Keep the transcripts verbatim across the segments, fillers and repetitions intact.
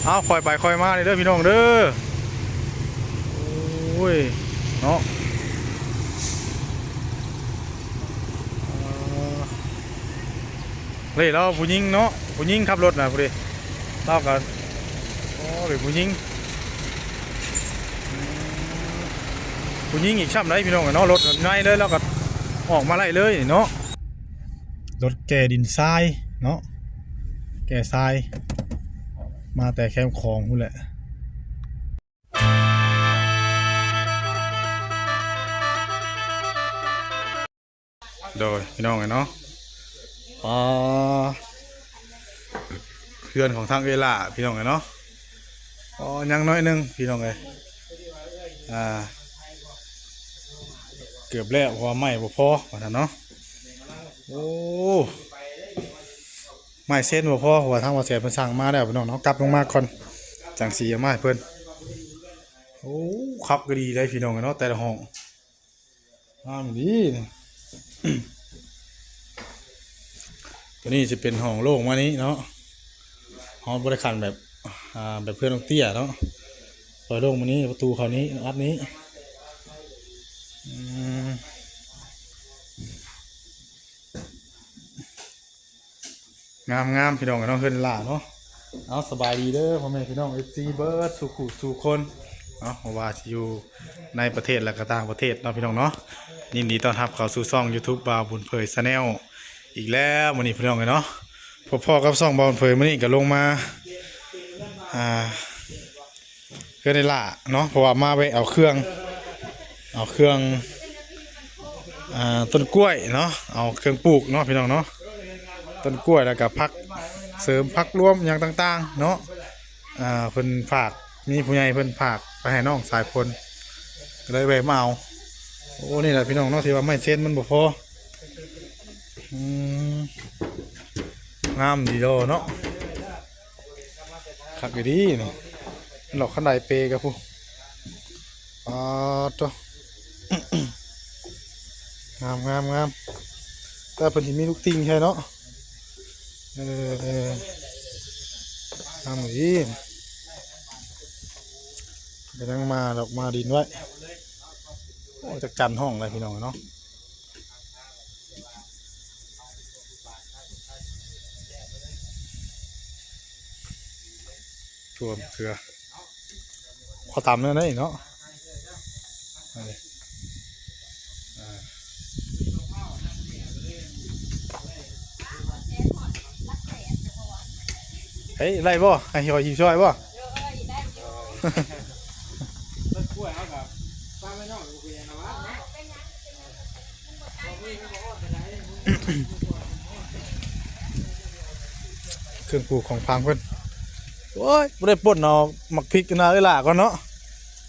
เอาค่อยไปค่อยมาเลยเด้อพี่น้องเด้อ โอ้ย เนาะ เอ่อ เลยแล้วผู้หญิงเนาะ ผู้หญิงขับรถนะผู้เดียวเราก็ โอ้ เป็นผู้หญิง อืม ผู้หญิงอีกซ้ำไดพี่น้องเนาะ รถในเลย แล้วก็ออกมาไล่เลยเนาะ รถแก่ดินทรายเนาะ แก่ทราย มาแต่แคมป์ของพู้นแหละ โดยพี่น้องเนาะ อ๋อ เพื่อนของทางเวลาพี่น้องเนาะ อ๋อ ยังน้อยหนึ่งพี่น้องเอ้ย อ่า เกือบแล้ว เพราะว่าไม้บ่พอว่าซั่นเนาะ โอ้ ไม้เส้นบ่พอ เพราะว่าทางบ่าวแสนเพิ่นสั่งมาแล้วพี่น้องเนาะ กลับลงมาก่อน จั่งสิเอามาให้เพิ่น โอ้ คักก็ดีได้พี่น้องเนาะ แต่ละห้อง งามดีนี่ ตัวนี้จะเป็นห้องโล่งมานี้เนาะ ห้องบริการแบบ อ่า แบบเพื่อนน้องเตี้ยเนาะ ปล่อยโล่งมานี้ ประตูเขานี้ อัดนี้ อืม งามงามพี่น้องเนาะ เฮือนหล่าเนาะ เอาสบายดีเด้อพ่อแม่พี่น้อง เอฟซี เบิดสู่คู่สู่คนเนาะ บ่ว่าสิอยู่ในประเทศและก็ต่างประเทศเนาะพี่น้องเนาะ ยินดีต้อนรับเข้าสู่ช่อง YouTube บ่าวบุญเผย Channel อีกแล้วมื้อนี้พี่น้องเนาะ พบพ้อกับช่องบ่าวบุญเผย มื้อนี้ก็ลงมา อ่า เฮือนไอ้หล่าเนาะ เพราะว่ามาแวะเอาเครื่อง เอาเครื่อง อ่า ต้นกล้วยเนาะ เอาเครื่องปลูกเนาะพี่น้องเนาะ ต้นกล้วยแล้วก็ผักเสริม ผักรวมอย่างต่างๆเนาะ อ่า เพิ่นฝาก มีผู้ใหญ่เพิ่นฝากไปให้น้องสายฝน ก็เลยแวะมาเอา โอ้ นี่แหละพี่น้องเนาะ ที่ว่าไม้เส้นมันบ่พอ อืม งามดีดอเนาะ คักอยู่ดีนี่ ดอกคันไดเปกับผู้ อ๋อ โต งามงามงาม แต่เพิ่นสิมีลูกติ่งใช่เนาะ เออ เออ งามอยู่ดี ไปนั่งมาดอกมาดินไว้ โอ้ จักจั่นห้องเลยพี่น้องเนาะ ท่วมเกลือ ขอตำนั่นเองเนาะ เอาเลย อ่า เฮ้ย ไล่บ่ ให้หอยหิวช่อยบ่ เครื่องปลูกของพังเพิ่น โอ้ย บ่ได้ป่นเอาหมากพริกนะเอ้ยล่ะก่อนเนาะ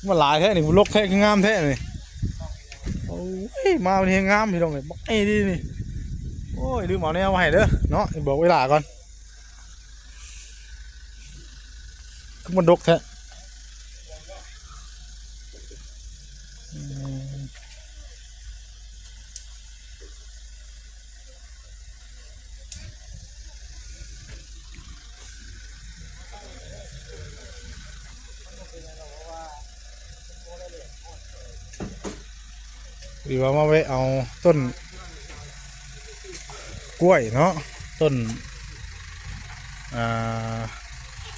มาหลายแท้นี่ ลกแท้คืองามแท้นี่ โอ้ย มาวันนี้งามพี่น้องเอ้ย บักไอ้นี่นี่ โอ้ย ลืมเอาแนวมาให้เด้อเนาะ บอกเวลาก่อน คือมันดกแท้ อืม หรือว่ามาแวะเอาต้นกล้วยเนาะ ต้น อ่า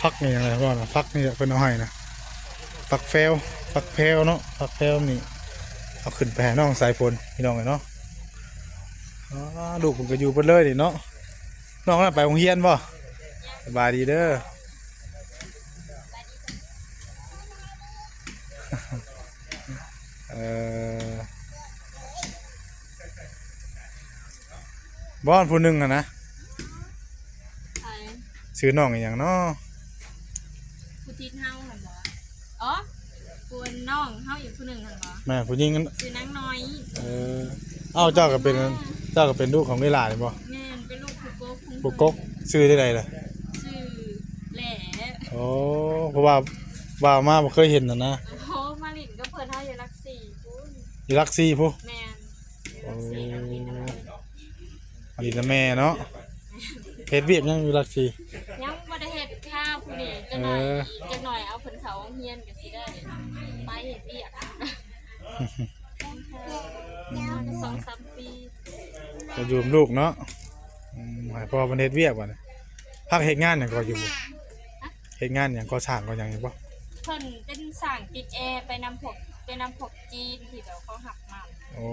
ผักนี่อะไรพ่อนะ ผักนี่เพิ่นเอาให้นะ ผักแฟว ผักแพรวเนาะ ผักแพรวนี่ เอาขึ้นไปให้น้องสายฝนพี่น้องเนาะ อ๋อ ลูกเพิ่นก็อยู่เพิ่นเลยนี่เนาะ น้องน่ะไปโรงเรียนบ่ สบายดีเด้อ เอ่อ บ่อนผู้หนึ่งหั่นนะ ใคร ชื่อน้องอีหยังเนาะ ผู้ติดเฮาหั่นบ่ อ๋อ ผู้น้องเฮาอีกผู้หนึ่งหั่นบ่ แม่ผู้หญิงนั่น ชื่อนางน้อย เออ เอ้า เจ้าก็เป็น เจ้าก็เป็นลูกของเวลานี่บ่ แม่น เป็นลูกผู้กกของ ผู้กก ชื่อได้ใดล่ะ ชื่อแหล่ โอ้ เพราะว่า ว่ามาบ่เคยเห็นน่ะนะ โอ้ มาหลิ้นกับเพิ่นเฮาอยู่หลักสี่พุ้น อยู่หลักสี่พุ้น แม่น อยู่หลักสี่ โอ้ หลิ้นนำเพิ่น อันนี้นะแม่เนาะ เฮ็ดเวียกหยังอยู่หลักสี่ ยังบ่ได้เฮ็ดค่ะ ผู้ นี่จักหน่อย เออ จักหน่อยเอาเพิ่นเข้าโรงเรียนก็สิได้ไปเฮ็ดเวียก สองสามปี ก็อยู่นำลูกเนาะ อืม ให้พ่อเพิ่นเฮ็ดเวียกบัดนี้ พักเฮ็ดงานหยังก็อยู่บ่ เฮ็ดงานหยังก่อสร้างก่อหยังอยู่บ่ เพิ่นเป็นช่างติดแอร์ไปนำพวก ไปนำพวกจีนที่แบบเขารับมา โอ้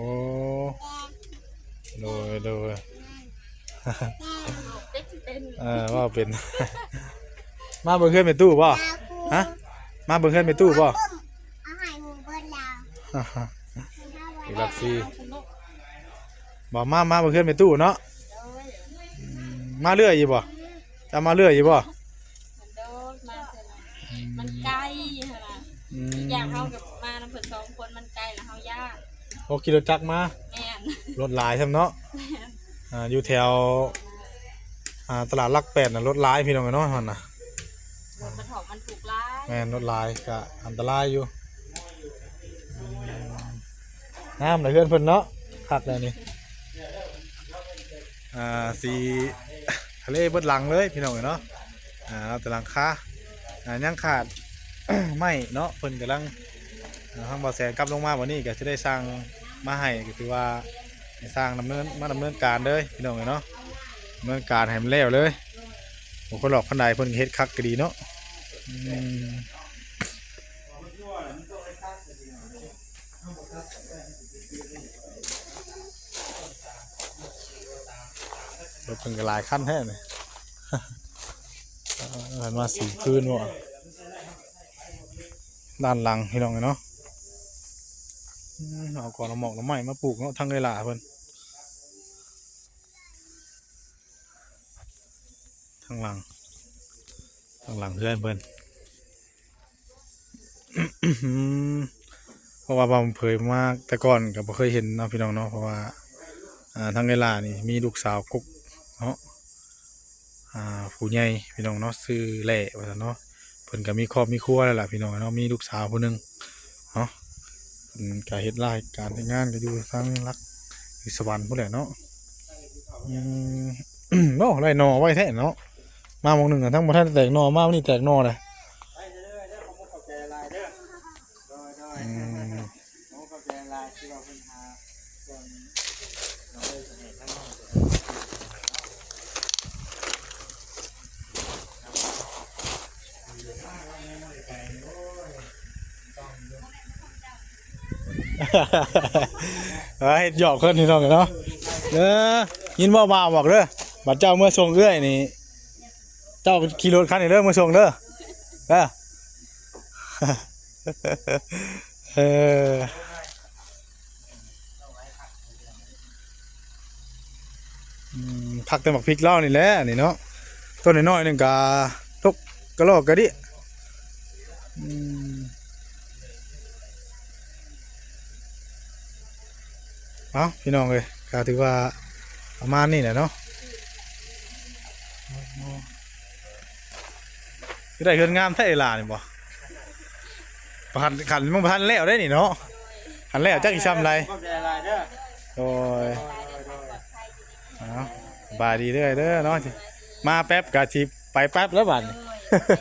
โดย โดย เป็น เป็น เออ เว้าเป็น มาเบิ่งเฮือนแม่ตู้บ่ ฮะ มาเบิ่งเฮือนแม่ตู้บ่ เอาให้หมู่เบิดแล้ว อีกหลักสี่ บอกมา มาเบิ่งเฮือนแม่ตู้เนาะ อืม มาเรื่อยอยู่บ่ จะมาเรื่อยอยู่บ่ มันโดดมาเท่านั้น อืม มันไกลหั่นน่ะ อืม อีกอย่างเฮากับมานำเพิ่นสองคนมันไกลแล้วเฮาย่าน โอ้ ขี่รถจักรมา แม่น รถหลายซ้ำเนาะ แม่น อ่า อยู่แถว อ่า ตลาดหลักแปดน่ะ รถหลายพี่น้องเนาะ หั่นน่ะ รถบรรทุกมันถูกหลาย แม่น รถหลายก็อันตรายอยู่ อืม งามเลยเฮือนเพิ่นเนาะ คักเลยนี่ อ่า สีทะเลเบิดหลังเลยพี่น้องเนาะ อ่า เอาแต่หลังคา อ่า ยังขาด ไม้เนาะ เพิ่นกำลัง อ่า ทางบ่าวแสนกลับลงมาวันนี้ก็สิได้สั่งมาให้ ก็ถือว่าให้สั่งดำเนิน มาดำเนินการเลยพี่น้องเนาะ ดำเนินการให้มันแล้วเลย บางคนหลอกคนใดเพิ่นก็เฮ็ดคักก็ดีเนาะ อืม รถเพิ่นก็หลายคันแท้นี่ เออ มาสี่คืนบ่ ด้านหลังพี่น้องเนาะ อืม เอาก่อนเอาหมอกเอาไม้มาปลูกเนาะ ทางเวลาเพิ่น ทางหลัง ทางหลังเฮือนเพิ่น อืม เพราะว่าบ่าวเผยมาแต่ก่อนก็บ่เคยเห็นเนาะพี่น้องเนาะ เพราะว่า อ่า ทางเวลานี่มีลูกสาวกกเนาะ อ่า ผู้ใหญ่พี่น้องเนาะ ชื่อแหล่ว่าซั่นเนาะ เพิ่นก็มีครอบมีครัวแล้วล่ะพี่น้องเนาะ มีลูกสาวผู้หนึ่งเนาะ เพิ่นก็เฮ็ดรายการเฮ็ดงานก็อยู่ทางหลัก อยู่สวรรค์พู้นแหละเนาะ อืม โอ้ ได้หน่อไวแท้เนาะ มาหม่องหนึ่งอะ ทั้งบ่ทันแตกหน่อ มาวันนี้แตกหน่อเลย ไปเด้อเด้อ ขอบคุณขอบใจหลายเด้อ โดย โดย อืม ขอบคุณขอบใจหลายที่ว่าเพิ่นหาส่วน เออ เฮ็ดหยอกเพิ่นพี่น้องเนาะ เออ ยินบ่บ่าวบอกเด้อ บัดเจ้าเมือส่งเอื้อยนี่ เจ้าขี่รถคันนี้เด้อ เมือส่งเด้อ เออ เออ อืม ผักแต่หมากพริกลาวนี่แหละนี่เนาะ ต้นน้อยๆหนึ่งกะตกกะลอกกะดิ อืม เอ้า พี่น้องเอ้ย ก็ถือว่าประมาณนี้แหละเนาะ คือได้เฮือนงามแท้อีหล่านี่บ่ บ่ทัน คันมันบ่ทันแล้วได้นี่เนาะ คันแล้วจักสิซ่ำใด ขอบใจหลายเด้อ โดย โดย โดย เอ้า สบายดีเด้อ เด้อเนาะ มาแป๊บก็สิไปแป๊บแล้วบัดนี้ โดย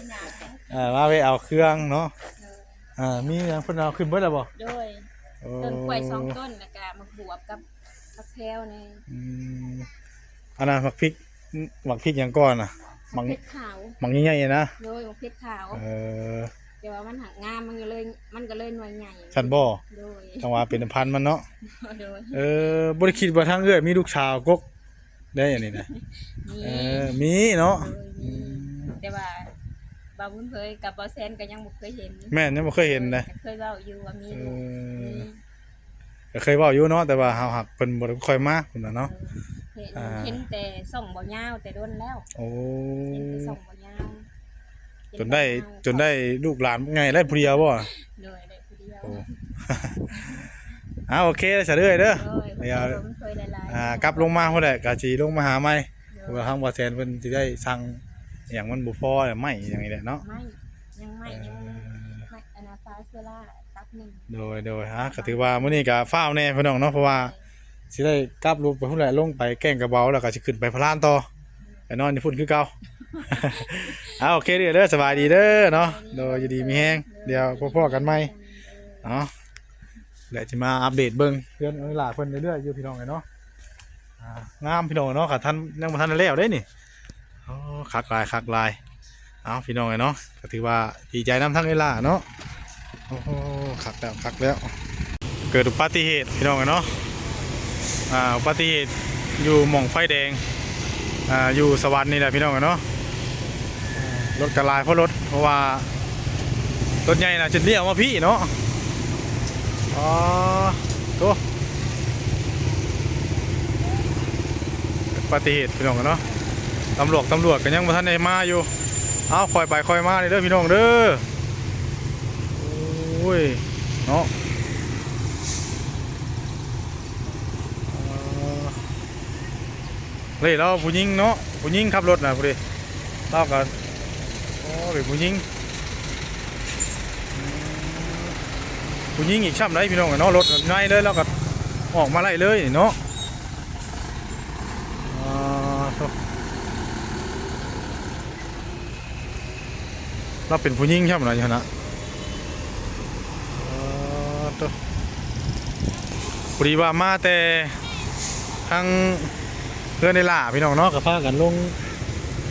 เออ มาแวะเอาเครื่องเนาะ โดย อ่า มีหยังเพิ่นเอาขึ้นเบิดแล้วบ่ โดย โอ้ ต้นกล้วยสองต้น แล้วก็หมากบวบกับผักแพรวแหน่ อืม อันนั้นหมากพริก หมากพริกหยังก่อนน่ะ หมาก หมากพริกขาว หมากใหญ่ๆนะ โดย หมากพริกขาว เออ แต่ว่ามันหักงาม มันก็เลย มันก็เลยหน่วยใหญ่ ซั่นบ่ โดย จังหวะเป็นพันธุ์มันเนาะ โดย เออ บ่ได้คิดว่าทางเอื้อยมีลูกสาวกกได้อันนี้นะ มี เออ มีเนาะ โดย มี อืม แต่ว่าบ่าวบุญเผยกับบ่าวแสนก็ยังบ่เคยเห็น แม่น ยังบ่เคยเห็นนะ แต่เคยเว้าอยู่ว่ามี เออ ลูก มี ก็เคยเว้าอยู่เนาะ แต่ว่าเฮาหักเพิ่นบ่ได้ค่อยมาเพิ่นน่ะเนาะ เห็น อ่า เห็นแต่ส่องบ่าวยาวแต่โดนแล้ว โอ้ เห็นแต่ส่องบ่าวยาว จนได้ เห็นบ่าวยาว จนได้ลูกหลานไง ได้ผู้เดียวบ่ โดย ได้ผู้เดียว โอ้ อ่า โอเค ซะเด้อ เด้อ โดย เดี๋ยว ขอบคุณเพิ่นหลายๆ อ่า กลับลงมาพุ้นแหละ ก็สิลงมาหาใหม่ โดย ว่าทางบ่าวแสนเพิ่นสิได้สั่งอหย่างมันบ่พอ ไม้อหย่างนี้แหละเนาะ ไม้ ยังไม้ ยัง เออ ไม้ อันนั้น ฟ้าเซอร่า ตับหนึ่ง โดย โดย อ่ะ ก็ถือว่ามื้อนี้ก็ฟ้าวแหน่พี่น้องเนาะ เพราะว่าสิได้กลับรถไปพุ้นแหละ ลงไปแก่งกระเบา แล้วก็สิขึ้นไปพะลานต่อ ไปนอนอยู่พุ้นคือเก่า เอาโอเคเด้อเด้อ สบายดีเด้อเนาะ โดยอยู่ดีมีแฮง เดี๋ยวพบกันใหม่เนาะ เดี๋ยวจะมาอัปเดตเบิ่งเพื่อนเวลาเพิ่นเรื่อยๆอยู่พี่น้องเอ้ยเนาะ อ่างามพี่น้องเนาะ ค่ะท่านยังบ่ทันได้แล้วเด้นี่ อ๋อ คักหลายคักหลาย เอาพี่น้องเอ้ยเนาะ ก็ถือว่าดีใจนำทั้งเวลาเนาะ โอ้โห คักแล้วคักแล้ว เกิดอุบัติเหตุพี่น้องเอ้ยเนาะ อ่า อุบัติเหตุอยู่หม่องไฟแดง อ่า อยู่สวรรค์นี่แหละพี่น้องเอ้ยเนาะ รถก็หลายเพราะรถ เพราะว่ารถใหญ่น่ะจะเลี้ยวมาพี้เนาะ อ๋อ โธ่ อุบัติเหตุพี่น้องเอ้ยเนาะ ตำรวจ ตำรวจก็ยังบ่ทันได้มาอยู่ เอาค่อยไปค่อยมาเด้อพี่น้องเด้อ โอ้ย เนาะ เอ่อ เฮ้ย แล้วผู้หญิงเนาะ ผู้หญิงขับรถน่ะ ผู้ใด ลาวก็ โอ้ เป็นผู้หญิง อืม ผู้หญิงอีกซ้ำใด๋พี่น้องเนาะ รถในเลย ลาวก็ออกมาได้เลยเนาะ อ่า โธ่ ลาวเป็นผู้หญิงซ้ำนะอยู่หั่นนะ เอ่อ โธ่ พอดีว่ามาแต่ทางเพื่อนในหล่าพี่น้องเนาะ ก็พากันลง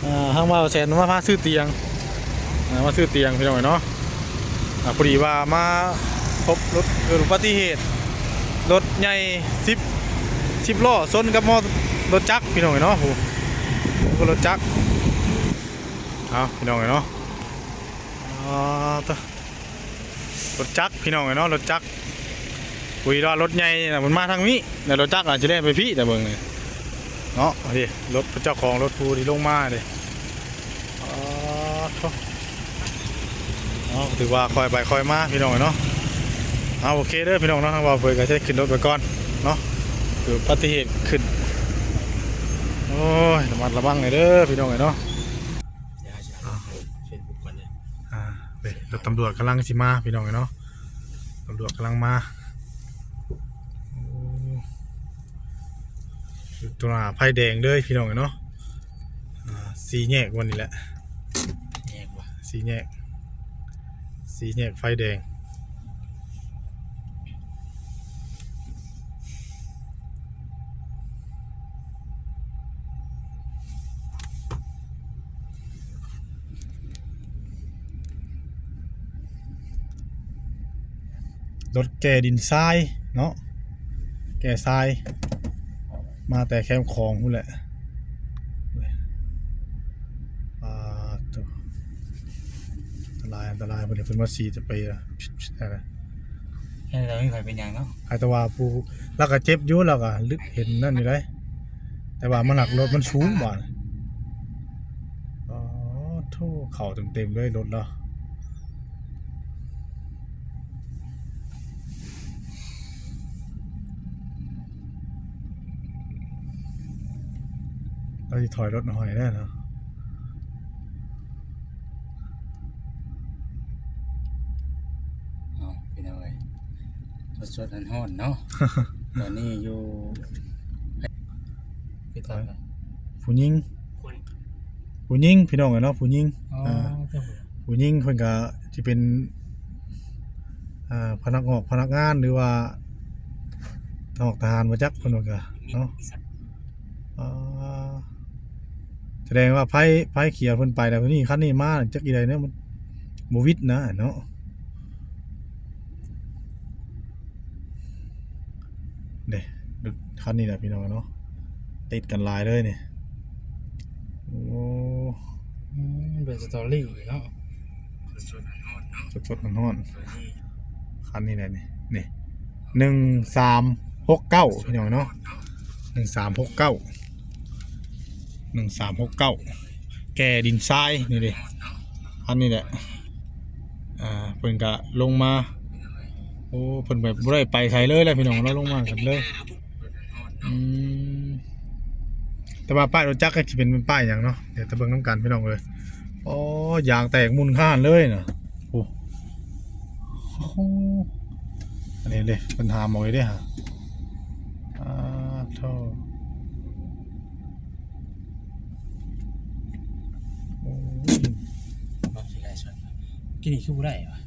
อ่า ทางบ่าวแสนมาพาซื้อเตียง อ่า มาซื้อเตียงพี่น้องเนาะ อ่า พอดีว่ามาพบรถเกิดอุบัติเหตุ รถใหญ่สิบ สิบล้อชนกับมอ รถจักรพี่น้องเนาะ โอ้โห ก็รถจักร เอาพี่น้องเนาะ อ๋อ โธ่ รถจักรพี่น้องเนาะ รถจักร คุยว่ารถใหญ่น่ะมันมาทางนี้ แล้วรถจักรอาจจะแล่นไปพี้ แต่เบิ่งนี่เนาะ นี่รถเจ้าของรถผู้ที่ลงมาเด้ อ๋อ โธ่ เนาะ ถือว่าค่อยไปค่อยมาพี่น้องเนาะ เอาโอเคเด้อพี่น้องเนาะ ทางบ่าวเผยก็จะขึ้นรถไปก่อนเนาะ เกิดอุบัติเหตุขึ้น โอ้ย ระมัดระวังหน่อยเด้อพี่น้องเนาะ เดี๋ยวจะเอาเฟซบุ๊กก่อนเลย อ่า เว้ย รถตำรวจกำลังสิมาพี่น้องเนาะ ตำรวจกำลังมา โอ้ อยู่ตรงหน้าไฟแดงเลยพี่น้องเนาะ อ่า สี่แยกวันนี้แหละ แยกวะ สี่แยก สี่แยกไฟแดง รถแก่ดินทรายเนาะ แก่ทราย มาแต่แคมป์ของพู้นแหละ อ่า ตัว อันตราย อันตราย เพิ่น เพิ่นว่าสีจะไปอะ อะไร เห็นแล้วไม่ค่อยเป็นหยังเนาะ ใครแต่ว่าผู้ ลาวก็เจ็บอยู่ ลาวก็ลึกเห็นนั่นอยู่เด้ แต่ว่ามันหนัก รถมันสูงบาด อ๋อ โธ่ เข้าเต็มๆเลยรถลาว ลาวสิถอยรถหน่อยได้เนาะ เอาพี่น้องเอ้ย สดๆร้อนๆเนาะ ตอนนี้อยู่ พี่ต้น ผู้หญิง ผู้หญิงพี่น้องเอ้ยเนาะ ผู้หญิง อ๋อ อ่า เจ้าผู้หญิง ผู้หญิงเพิ่นก็สิเป็น อ่า พนักงอก พนักงาน หรือว่าทหาร ทหารบ่จัก เพิ่นว่าก็เนาะ อ่า แสดงว่าไฟ ไฟเขียวเพิ่นไปแล้ว นี่คันนี้มาจักอีใดเนี่ย มันบ่หวิดนะเนาะ เด้ คันนี้แหละพี่น้องเนาะ ติดกันหลายเลยนี่ โอ้ อืม เป็นสตอรี่เนาะ สดๆร้อนๆ คันนี้แหละนี่ นี่ หนึ่งสามหกเก้า พี่น้องเนาะ หนึ่งสามหกเก้า หนึ่งสามหกเก้า แก่ดินทรายนี่เด้ คันนี้แหละ อ่า เพิ่นก็ลงมา โอ้ เพิ่นแบบบ่ได้ไปไสเลยแหละพี่น้องเนาะ ลงมากันเลย อืม แต่ว่าป้ายรถจักรก็สิเป็นป้ายหยังเนาะ เดี๋ยวจะเบิ่งนำกันพี่น้องเอ้ย โอ้ ยางแตกมุ่นข้างเลยน่ะ โอ้ โอ้ อันนี้เด้ เพิ่นหามออกเลยเด้ฮะ อ่า โธ่ กินอีกสู้ได้วะ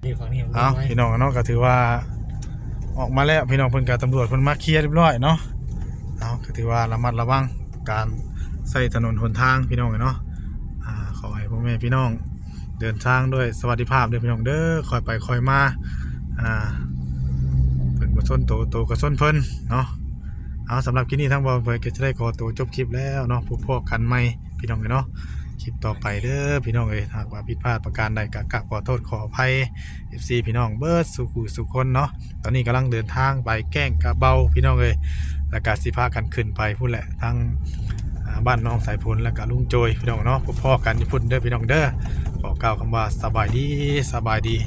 เดี๋ยวฝั่งนี้ เอาพี่น้องเนาะ ก็ถือว่าออกมาแล้วพี่น้อง เพิ่นกับตำรวจเพิ่นมาเคลียร์เรียบร้อยเนาะ เอาก็ถือว่าระมัดระวังการใช้ถนนหนทางพี่น้องเนาะ อ่า ขอให้พ่อแม่พี่น้องเดินทางด้วยสวัสดิภาพเด้อพี่น้องเด้อ ค่อยไปค่อยมา อ่า เพิ่นบ่ชนโต โตก็ชนเพิ่นเนาะ เอา สำหรับคลิปนี้ทางบ่าวเผยก็จะได้ขอตัวจบคลิปแล้วเนาะ พบพ้อกันใหม่พี่น้องเอ้ยเนาะ คลิปต่อไปเด้อพี่น้องเอ้ย หากว่าผิดพลาดประการใดก็กราบขอโทษขออภัย เอฟซี พี่น้องเบิดสู่ผู้สู่คนเนาะ ตอนนี้กำลังเดินทางไปแก้งกระเบาพี่น้องเอ้ย แล้วก็สิพากันขึ้นไปพุ้นแหละ ทั้ง อ่า บ้านน้องสายฝนแล้วก็ลุงโจยพี่น้องเนาะ พบพ้อกันอยู่พุ้นเด้อพี่น้องเด้อ ขอกล่าวคำว่าสบายดี สบายดี